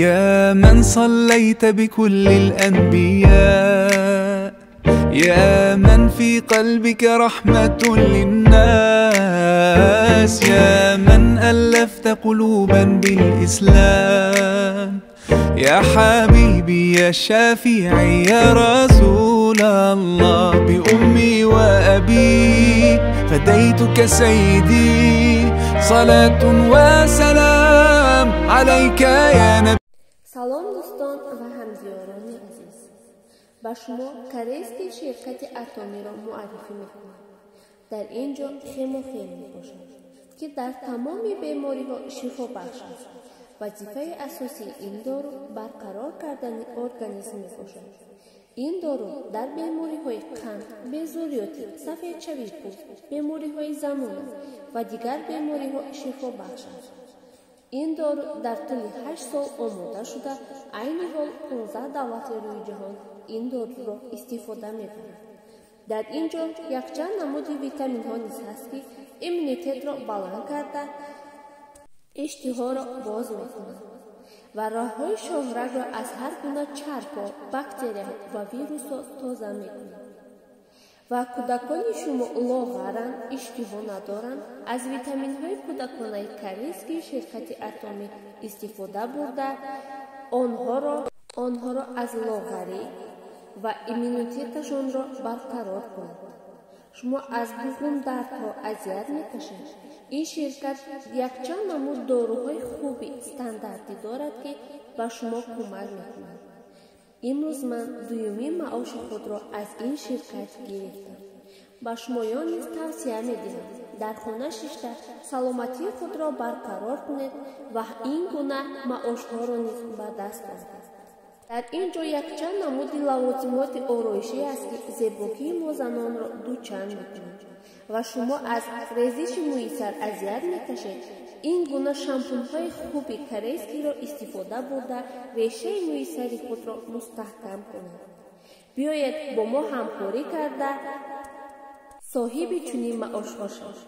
يا من صليت بكل الأنبياء، يا من في قلبك رحمة للناس، يا من ألفت قلوبا بالإسلام، يا حبيبي يا شافعي يا رسول الله، بأمي وأبي فديتك سيدي، صلاة وسلام عليك يا نبي. Салом дӯстон ва ҳамдиёрони азиз, ба шумо корейский ширкати Атомиро муаррифӣ мекунам. Дар ин ҷо хемохим мебошад, ки дар тамоми бемориҳо шифобахш аст. Вазифаи асосии ин дору барқарор кардани организм мебошад. Ин дору дар бемориҳои қанд, безориётӣ, сафедшавии пӯст, бемориҳои занона ва дигар бемориҳо шифобахш аст. Ин дору дар тӯли 8 сол омода шуда, айни ҳол 15 давлати рӯи ҷаҳон ин доруро истифода мебаранд. Дар ин ҷо якчанд намуди витаминҳо низ ҳаст, ки иммунитетро баланд карда, иштиҳоро боз мекунанд ва роҳҳои шоҳрагро аз ҳар гуна чарбҳо, бактерияҳо ва вирусҳо тоза мекунанд. Ва кӯдакони шумо лоғаранд, иштиҳо надоранд, аз витаминҳои кӯдаконаи корейскии ширкати Атомӣ истифода бурда, онҳоро аз лоғарӣ ва иммунитеташонро барқарор кунанд. Шумо аз буғумдардҳо азият мекашед. Ин ширкат якчанд намуд доруҳои хуби стандартӣ дорад, ки ба шумо кӯмак мекунад. Имрӯз ман дуюмин маоши худро аз ин ширкат гирифтам. Ба шумоён низ тавсия медиҳам, дар хона шишта саломатии худро барқарор кунед ва ин гуна маошҳоро низ ба даст оред. Дар ин ҷо якчанд намуди лавозимоти ороишӣ аст, ки зебогии мо занонро дучанд мекунад ва шумо аз резиши мӯи сар азият мекашед. Ин гуна шампунҳои хуби корейскиро истифода бурда, решаи мӯи сари худро мустаҳкам кунед. Биёед бо мо ҳамкорӣ карда соҳиби чунин маошҳо шавед.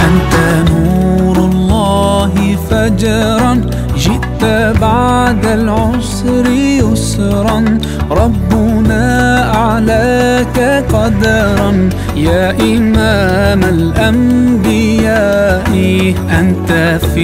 أنت نور الله فجرا، جئت بعد العسر يسرا، ربنا أعلاك قدرا، يا إمام الأنبياء، أنت في